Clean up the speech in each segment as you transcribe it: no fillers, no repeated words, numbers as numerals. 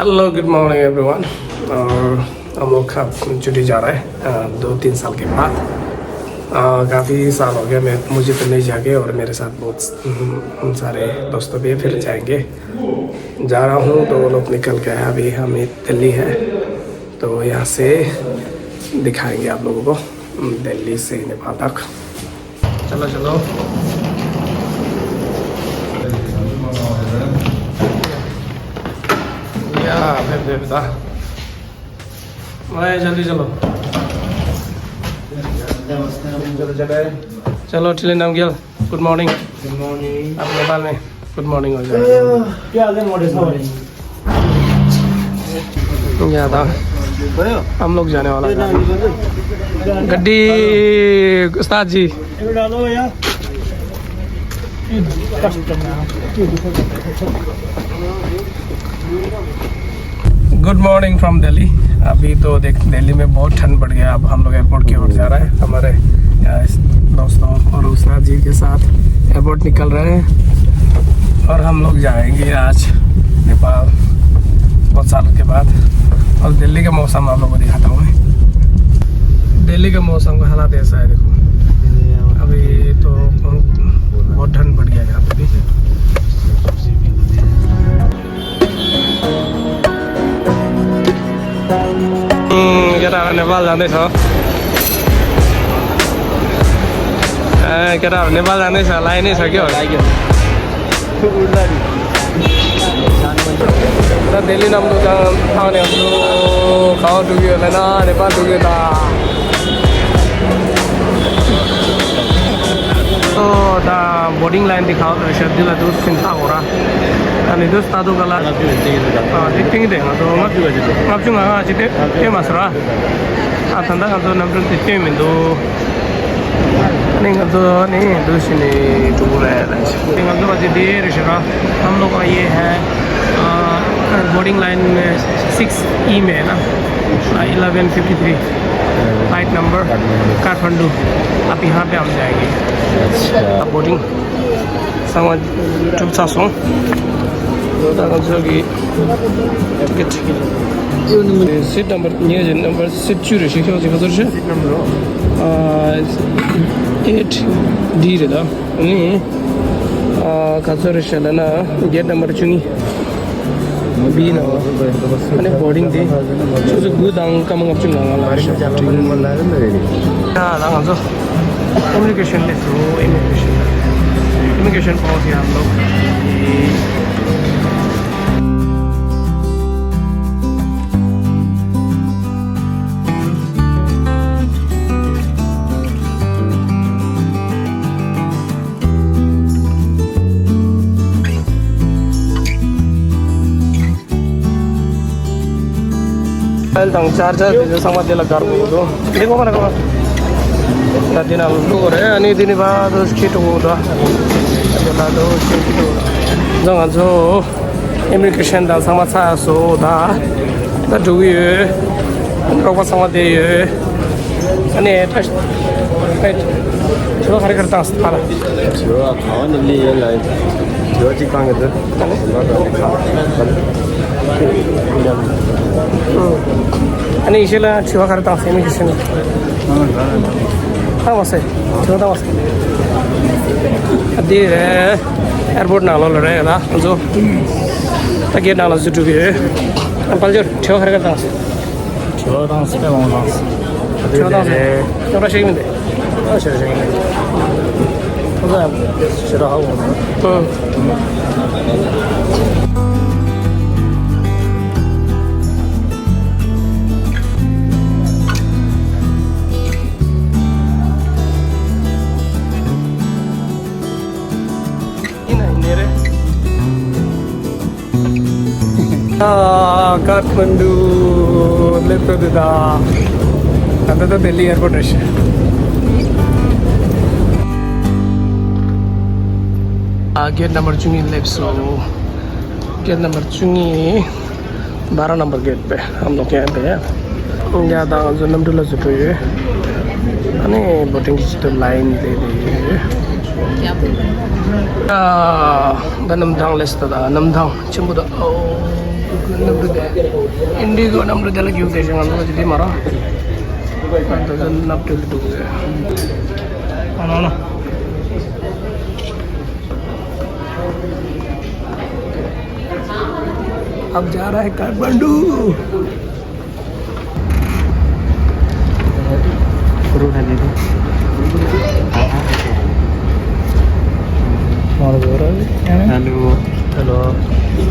Hello good morning everyone. और हम लोग छुट्टी जा रहे हैं 2-3 साल के बाद। काफ़ी साल हो गया मुझे तो नहीं जाके, और मेरे साथ बहुत सारे दोस्तों भी फिर जाएंगे। जा रहा हूँ तो वो लोग निकल गए हैं, अभी हमें दिल्ली है तो यहाँ से दिखाएंगे आप लोगों को दिल्ली से नेपाल तक। चलो चलो फिर बता भाई, जल्दी चलो चलो चले नाम gill. Good morning. Good morning. आप नेपाल में गुड मॉर्निंग हो जाए। यहाँ था हम लोग जाने वाला है गड्डी उस्ताद जी। Good morning from Delhi. अभी तो देख दिल्ली में बहुत ठंड बढ़ गया। अब हम लोग एयरपोर्ट की ओर जा रहे हैं, हमारे दोस्तों और उस्ताद जी के साथ एयरपोर्ट निकल रहे हैं और हम लोग जाएंगे आज नेपाल बहुत साल के बाद। और दिल्ली का मौसम आप लोगों को दिखाता हूँ मैं। दिल्ली का मौसम का हालात ऐसा है, देखो अभी तो बहुत ठंड बढ़ गया यहाँ पे भी। नेपाल जाँदैछ केटाहरू नेपाल जाँदैछ, लाइ नै छ क्या दिल्ली नम्दो आउने हाम्रो खावा डुग्यो होइन, नेपाल डुग्यो त दा बोर्डिंग लाइन दिखाओ तो शायद दिला दूध चिंता हो रहा अनि दूध तादू गला देखते ही देगा तो आप चुंगा आज ते मसरा आतंदा का तो नंबर ते में दो नहीं तो नहीं दूसरी टूर है नहीं तो आज देर शरा हम लोग का ये है बोर्डिंग लाइन में 6E में है ना 11:53 फ्लाइट नंबर काठमांडू। अब यहाँ पे हम जाएंगे बोर्डिंग समझ चुप सासों टिकट सीट नंबर सीट चुरे सीट नंबर 8D रे दा ना गेट नंबर चुनी B ना अने बोर्डिंग थी जो गुदांग का मंगप चुना इमिग्रेशन ले तो इमिग्रेशन पहुँच गया हम लोग। tang charger itu sama dia lagar itu. Ini kok mana kok? Tadi nalu tuh ya, ini baru sekitar udah. Lalu sekitar. Jangan so immigration dan sama saya so dah. Dah juga. Rokok sama dia. Ini terus. Coba kali kertas apa? Coba kawan ini lain. Coba cikang itu. अनि इसेला छुवा करता हूँ immigration हाँ वैसे छोटा वैसे अभी airport नालो लड़ रहे हैं जो तक ये नाला जुटू भी है अंकल जो छुवा करता हूँ पे वहाँ छोटा शेक में दे शेक में छोटा हाँ काठमांडू लेते दा आता तो दिल्ली एयरपोर्ट है गेट नंबर चुंगी लेफ्ट सो गेट नंबर चुंगी 12 नंबर गेट पे हम लोग यहाँ पे है ज़्यादा जो नंबर ला जुटो ये अने बोटिंग की तो line they the namdang list da namdang chimbu da namru da indigo namru da lagi ude jangan lupa jadi marah da namru du ano अब जा रहा है Kathmandu hello hello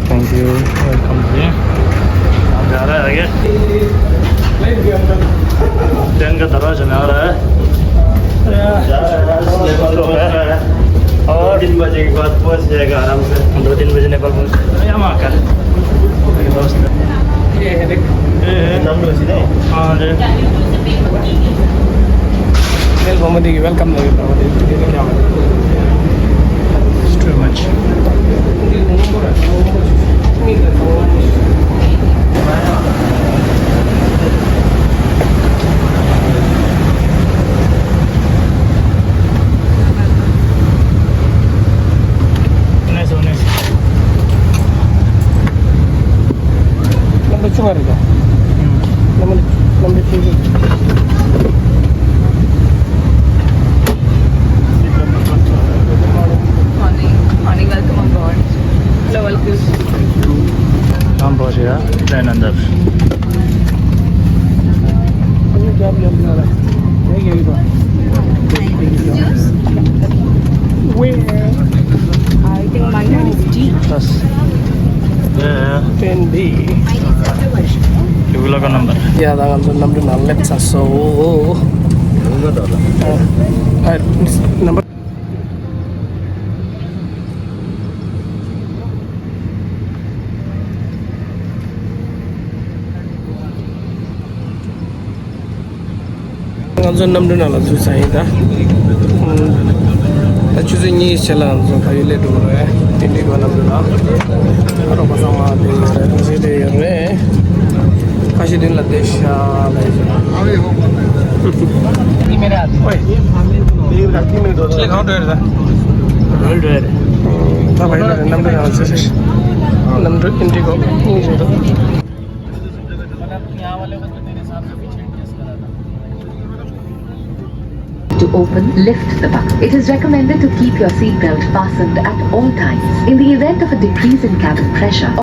thank you welcome जी आप जा रहा है आगे ट्रेन का दरवाजा में आ रहा है और 3 बजे के बाद पहुंच जाएगा आराम से 2-3 बजे नेपाल पहुंच यहाँ का दोस्त ये है देख नंबर सी नहीं हाँ जी वेलकम क्या too much. Nice, oh nice. Number 2 है number 3 हम पहुँच गया ट्रेन अंदर I think my name is D. बस ये 10B Google का number ya dengan number nalet saso number Nganzo namdu nala tu sai da. Ta chuzi ni chala nzo ka yule do re. Tindi ko namdu na. Aro pasama de re. Kashi din la desha la. Ni mere aadmi. Oi. Ye laki mein do. Chale khao de ra. रोल driver Ta bhai namdu nala se. Namdu indigo ni zero. To open, lift the bucket. It is recommended to keep your seatbelt fastened at all times. In the event of a decrease in cabin pressure,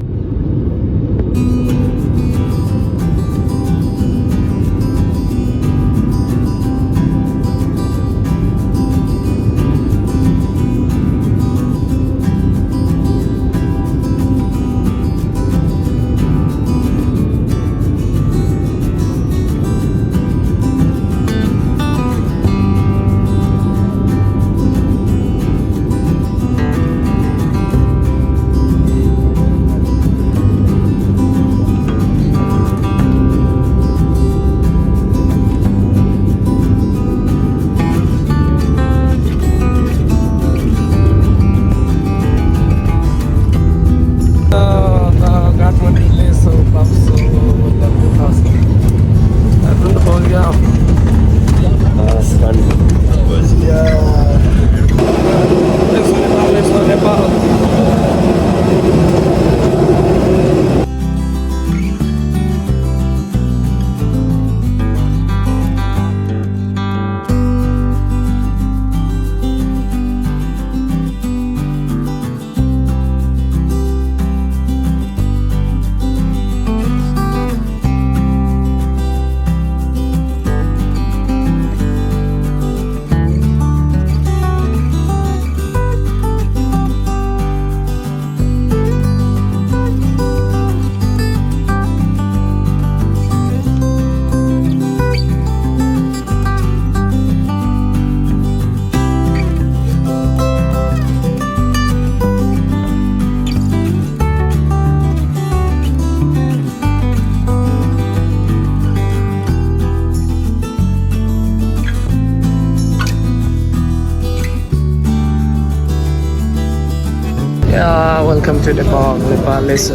welcome to Nepal. Nepal is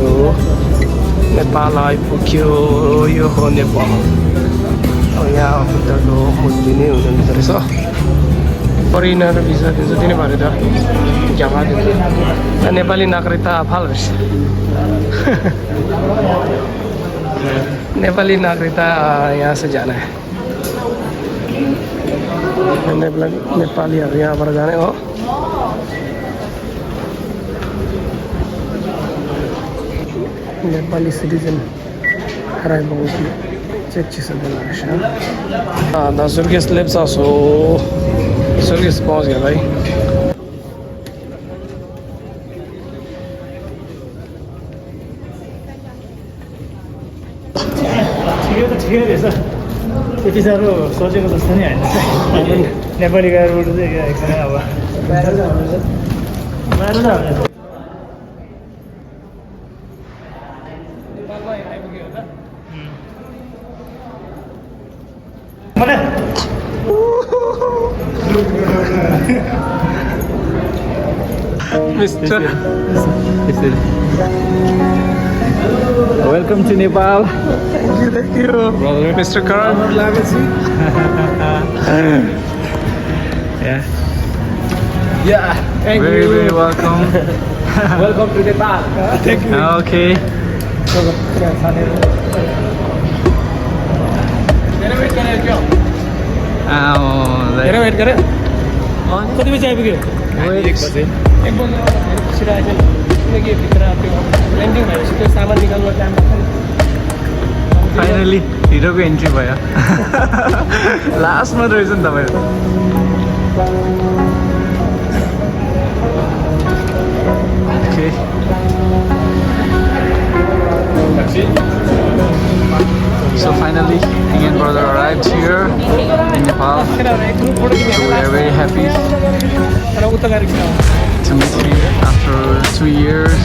Nepal ay pukyo yo ho Nepal. Oh yeah, kita do mudini udah terus. foreigner visa दिन्छ दिने भरे त जमा दिन्छ नेपाली नागरिक त फाल भएछ नेपाली नागरिकता यहाँ से जाना है नेपालीहरू यहाँबाट जाने हो नेपाली सिटिजन haraibongi चेक दा सुर्गेस लेप्चा सो सुर्गेस पहुँच गया भाई ठिकै रहेछ त्यति साह्रो सोचेको जस्तो नि होइन नेपाली गाडीबाट चाहिँ एकदमै अब बाहिर त Mr. Welcome to Nepal. Thank you, brother. Mr. Karan. Yeah. Yeah, thank you. Very welcome. Welcome to Nepal. Thank you. Okay. wait करें क्यों? Like, wait करें? कति बजे आइपुग्यो? एक बजे छिटो आइज किनकि भित्र त्यो ल्यान्डिङ भएपछि त्यो सामान निकाल्नु टाइम लाग्छ नि फाइनली हिरोको एन्ट्री भयो लास्टमा रहेछ नि तपाईँ okay So finally, me and brother arrived here in Nepal. So we are very happy to meet you after 2 years.